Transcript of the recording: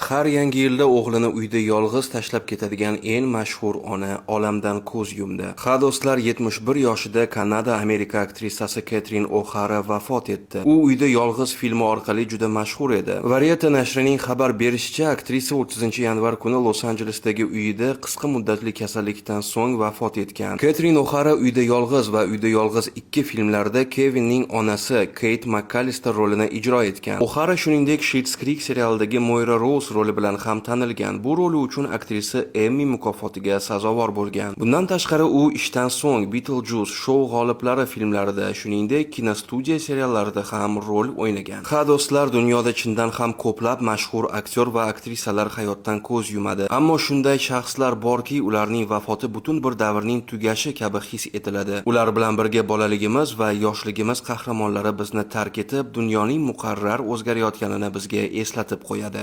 Har yangi yilda o'g'lini uyda yolg'iz tashlab ketadigan eng mashhur ona olamdan ko'z yumdi. Ha do'stlar, 71 yoshida Kanada Amerika aktrisasi Ketrin O'Xara vafot etdi. U "Uyda yolg'iz" filmi orqali juda mashhur edi. Variety nashrining xabar berishicha, aktrisa 30-yanvar kuni Los-Anjelesdagi uyida qisqa muddatli kasallikdan so'ng vafot etgan. Ketrin O'Xara "Uyda yolg'iz" va "Uyda yolg'iz 2" filmlarida Kevinning onasi Keyt McAllister rolini ijro etgan. O'Xara shuningdek Schitt's Creek serialidagi Moira Rose roli bilan ham tanilgan. Bu roli uchun aktrisa Emmy mukofotiga sazovor bo'lgan. Bundan tashqari, u "Ishdan so'ng", "Beetlejuice", "Shou g'oliblari" filmlarida, shuningdek, kinostudiya seriallarida ham rol o'ynagan. Ha do'stlar, dunyoda chindan ham ko'plab mashhur aktyor va aktrisalar hayotdan ko'z yumadi. Ammo shunday shaxslar borki, ularning vafoti butun bir davrning tugashi kabi his etiladi. Ular bilan birga bolaligimiz va yoshligimiz qahramonlari bizni tark etib, dunyoning muqarrar o'zgarayotganini bizga eslatib qo'yadi.